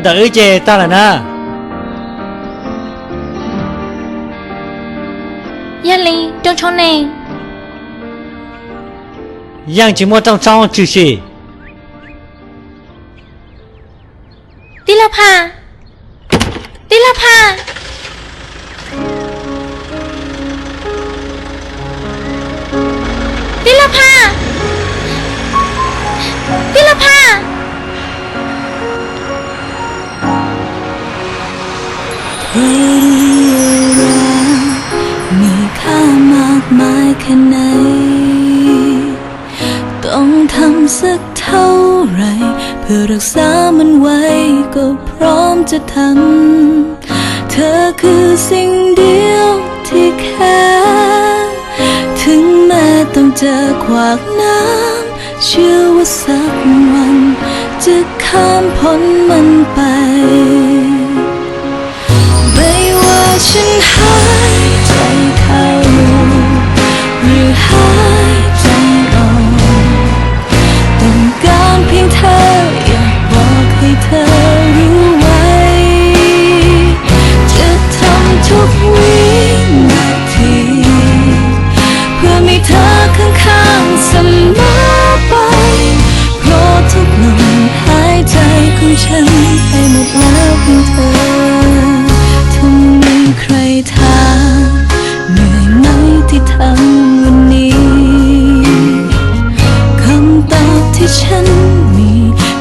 Ntawm wb ces tag lawm na. Yog li rooj tshoob ne? Yeej tsis muaj rooj tshoob tshwm sim. Tij laug Phaj! Tij laug Phaj! Tij laug Phaj! Tij laug Phaj! Ua li ua rau nws kham maj mai kha nais,ต้องทำสักเท่าไหร่ เพื่อรักษามันไว้ก็พร้อมจะทำ เธอคือสิ่งเดียวที่แค่ ถึงแม้ต้องเจอขวากน้ำ เชื่อว่าสักวันจะข้ามพ้นมันไป ไม่ว่าฉันหายใจเข้า หรือหายใจออก ต้องการเพียงเธอ อยากบอกให้เธอรู้ไว้ จะทำทุกวินาที เพื่อมีเธอข้างๆเสมอไป เพราะทุกลมหายใจของฉันให้หมดแล้วเพียงเธอ ถ้ามีใครถาม เหนื่อยไหมที่ทำวันนี้ คำตอบที่ฉันมี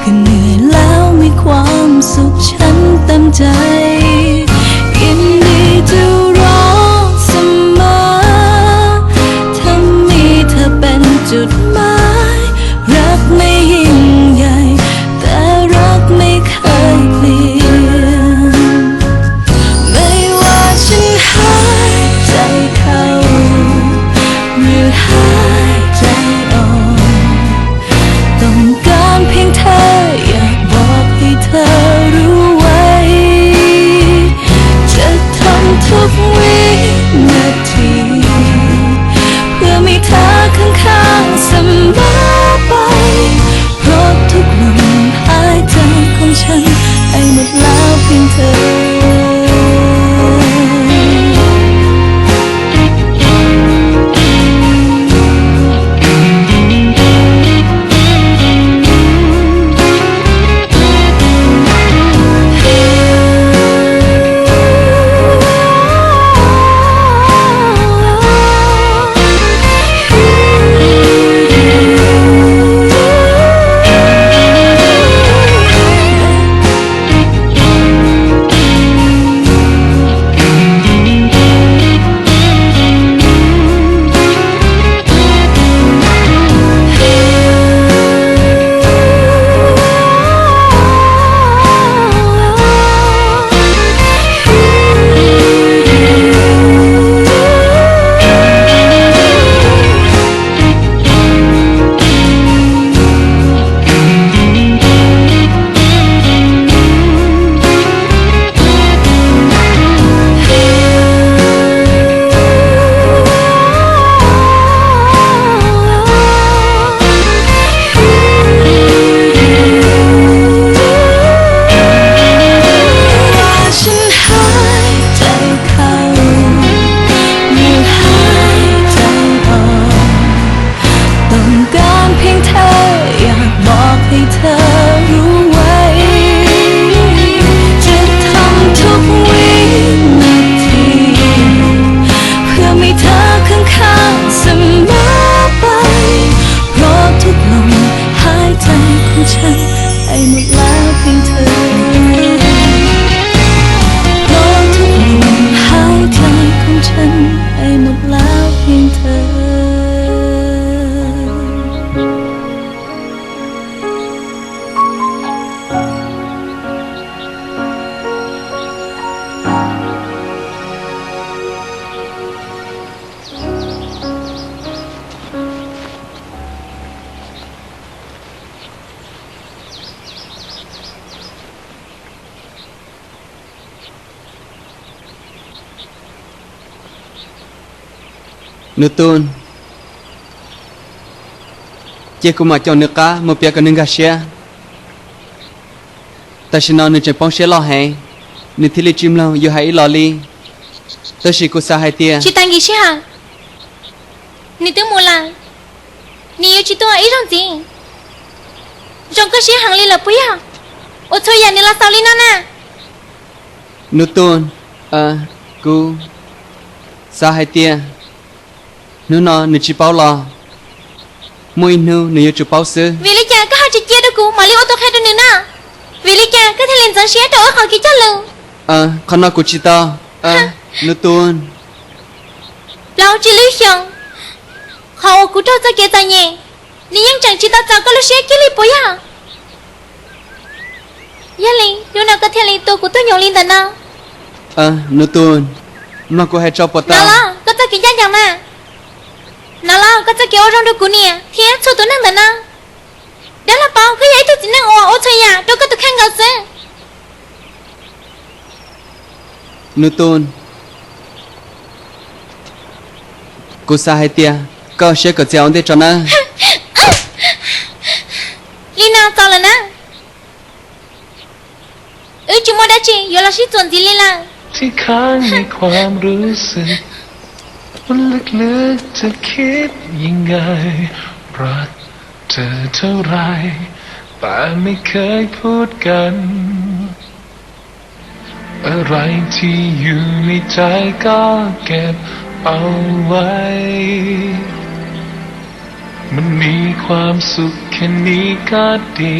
คือเหนื่อยแล้วมีความสุขฉันเต็มใจ ยินดีจะรอเสมอ ถ้ามีเธอเป็นจุดหมาย รักไม่ยิ่งใหญ่ แต่รักไม่เคยเปลี่ยน ไม่ว่าฉันหายใจเข้า หรือหายใจออก ต้องการเพียงเธอ อยากบอกให้เธอรู้ไว้ จะทำทุกวินาที เพื่อมีเธอข้างๆเสมอไป เพราะทุกลมหายใจของฉันให้หมดแล้วเพียงเธอ ฉันหายใจเข้า หรือหายใจออก ต้องการเพียงเธอ อยากบอกให้เธอรู้ไว้ จะทำทุกวินาที เพื่อมีเธอข้างๆเสมอไป เพราะทุกลมหายใจของฉันให้หมดแล้วเพียงเธอ เพราะทุกลมหายใจของฉันให้หมดแล้วเพียงเธอ Nws tu, cia kuv mam caum nws qab mus piav kom nws nkag siab. Tam sim no nws tseem poob siab loj heev, nws thiaj li tsis mloog yus hais ib los li. Tab sis kuv xav hais tias tsis tas nkim sij hawm, nws twb mus lawm, nws yuav tsis tuaj ib zaug ntxiv. Zoo koj siab heev li lawm puas yog? Ua txhua yam nws los xaus li no na. Nub Tuj, kuv xav hais tias hnub no nws tsis paub los, muaj ib hnub nws yuav tsum paub xwb. Vim li cas koj ho tsis cia rau kuv mam li ua tus qhia rau nws na? Vim li cas koj thiaj li ntxeev siab rau wb qhov kev cog lus? Qhov no kuv tsis tau. Nub Tuj, plaub tsib lub xyoos, qhov uas kuv raug txoj kev txom nyem, nws yeej tseem tsis tau txaus koj lub siab kiag li puas yog? Yog li hnub no koj thiaj li tua kuv tuag nyoos li ntawm no. Nub Tuj, mloog kuv hais tso puas tau? Hnov los koj txoj kev ncaj ncees mas, hnov los koj txoj kev ua zoo rau kuv niam thiab txhua tus neeg ntawm no. Dab laug paub koj yog ib tug txiv neej uas ua txhua yam rau koj tus kheej nkaus xwb. Nub Tuj, kuv xav hais tias koj siab kom txias ua ntej tso nawb. Li no txaus lawm na. Wb tsis muaj dab tsi yuav los sib txuas ntxiv li lawm.ที่ค้างในความรู้สึกว่าลึกๆจะคิดยังไงรักเธอเท่าไรแต่ไม่เคยพูดกัน อะไรที่อยู่ในใจก็เก็บเอาไว้ มันมีความสุขแค่นี้ก็ดี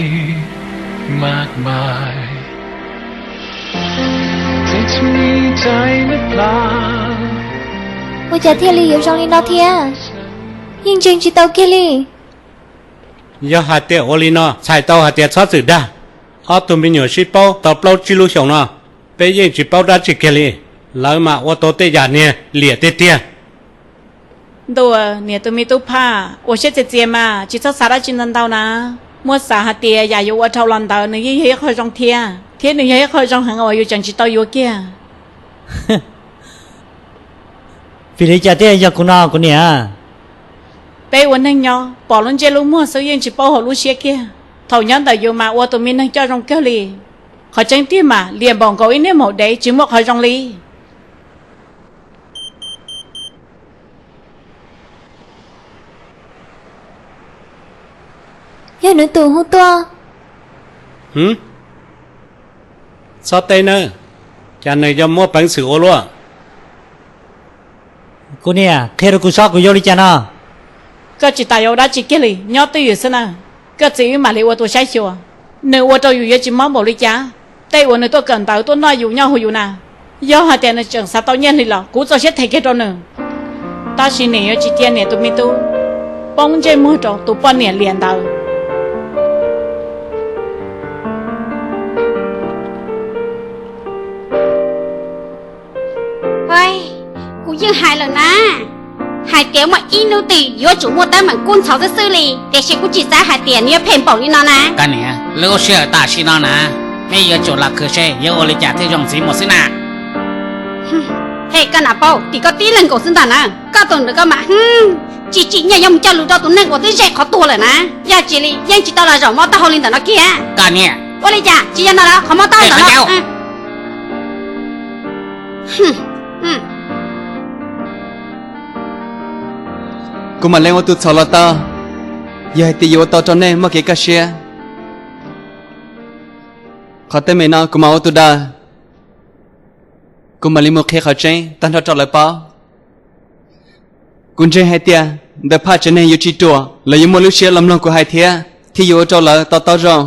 มากมาย เธอจะมีใจหรือเปล่า Ua cas thiaj li yuav zoo li no thiab? Yeej ntseeg tsis tau kiag li. Yog hais tias ua li no txhais tau hais tias txhob txwm dag. Ob tug me nyuam sib paub tau plaub tsib lub xyoos no, peb yeej tsis paub dab tsi kiag li. Lawv mas ua tau tej yam niag liam tiag tiag. Ntuj, niam tus me tub Phaj, ua siab txias txias mas tsis txhob xav dab tsi ntau ntau na. Muab xav hais tias yam yuav ua dhau los ntawd nws yeej yog ib qho zoo thiab, thiab nws yog ib qho zoo heev uas yus tseem tsis tau yuav kiag. Vim li cas thiaj yog kuv no kuv niam? Peb ua neeg nyob pom lub ntsej lub muag xwb yeej tsis paub hauv lub siab kiag. Thaum nyob ntawm yus mas ua tus me neeg coj zoo kawg li. Qhov tseeb tiag mas liam npaum nkaus ib niag maum dev tsis muaj qhov zoo li. Yog nws tus hu tuaj. Txhob teb nawb, cas nws yuav muaj peev xwm ua luaj? Kuv niam, qhia rau kuv saib kuv yuav li cas no. Koj tsis tas yuav ua dab tsi kiag li, nyob twj ywm xwb na. Koj txiv wb mam li ua tus saib xyuas, nws ua rau yus yuav tsis mob npaum li cas. Tej uas nws tuaj kawm ntawv tuaj noj yus nyob hauv yus na, yog hais tias nws tseem xav tau nyiaj hli los kuv txaus siab them kiag rau nws. Tab sis niam yuav tsis cia niam tus me tub poob ntsej muag rau tus poj niam liam ntawd. Kuv yeej hais lawm na, hais tias muaj ib hnub twg yuav tsum muaj teeb meem kub ntxhov xwb xwb li, tiam sis kuv tsis xav hais tias nws yuav phem npaum li no na. Koj niam, lub sij hawm tam sim no na, nej yuav tsum los khwv seb yuav ua li cas thiaj zoo ntxiv mus xwb na. Hej, koj Nam Paub, tim koj tib leeg nkaus xwb ntag na. Koj tus ntawd koj mam tsim tsim nyog yuav mus cog lus rau tus neeg uas twb ze qhov tuag lawm na. Yog tsis li yeej tsis tau los zaum mob taub hau li ntawm no kiag. Koj niam, ua li cas tsis yog no los qhov mob taub hau ntawm no. Kuv mam li ua tus txhaum los tau, yog hais tias yuav ua tau rau nej muaj kev kaj siab. Qhov teeb meem no kuv mam ua tus daws, kuv mam li mus qhia qhov tseeb tag nrho rau lawv paub. Kuv ntseeg hais tias ntawm Phaj tsev neeg yuav tsis ruam, lawv yuav muaj lub siab los mloog kuv hais thiab, thiaj yuav ua rau lawv to taub zoo.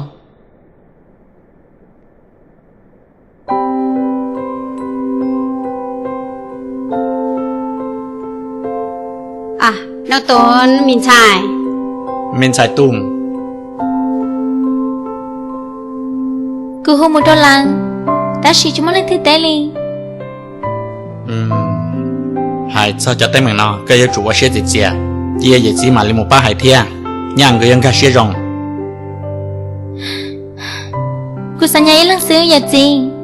Nub Tuj, me ntxhais, me ntxhais Tuj, kuv hu mus rau lawv, tab sis tsis muaj leej twg teb li. Hais txog cov teeb meem no koj yuav tsum ua siab txias txias, cia yawm txiv mam li mus pab hais thiab, nyaj nkawd yuav nkag siab zoo. Kuv xav nyob ib leeg xwb yawm txiv.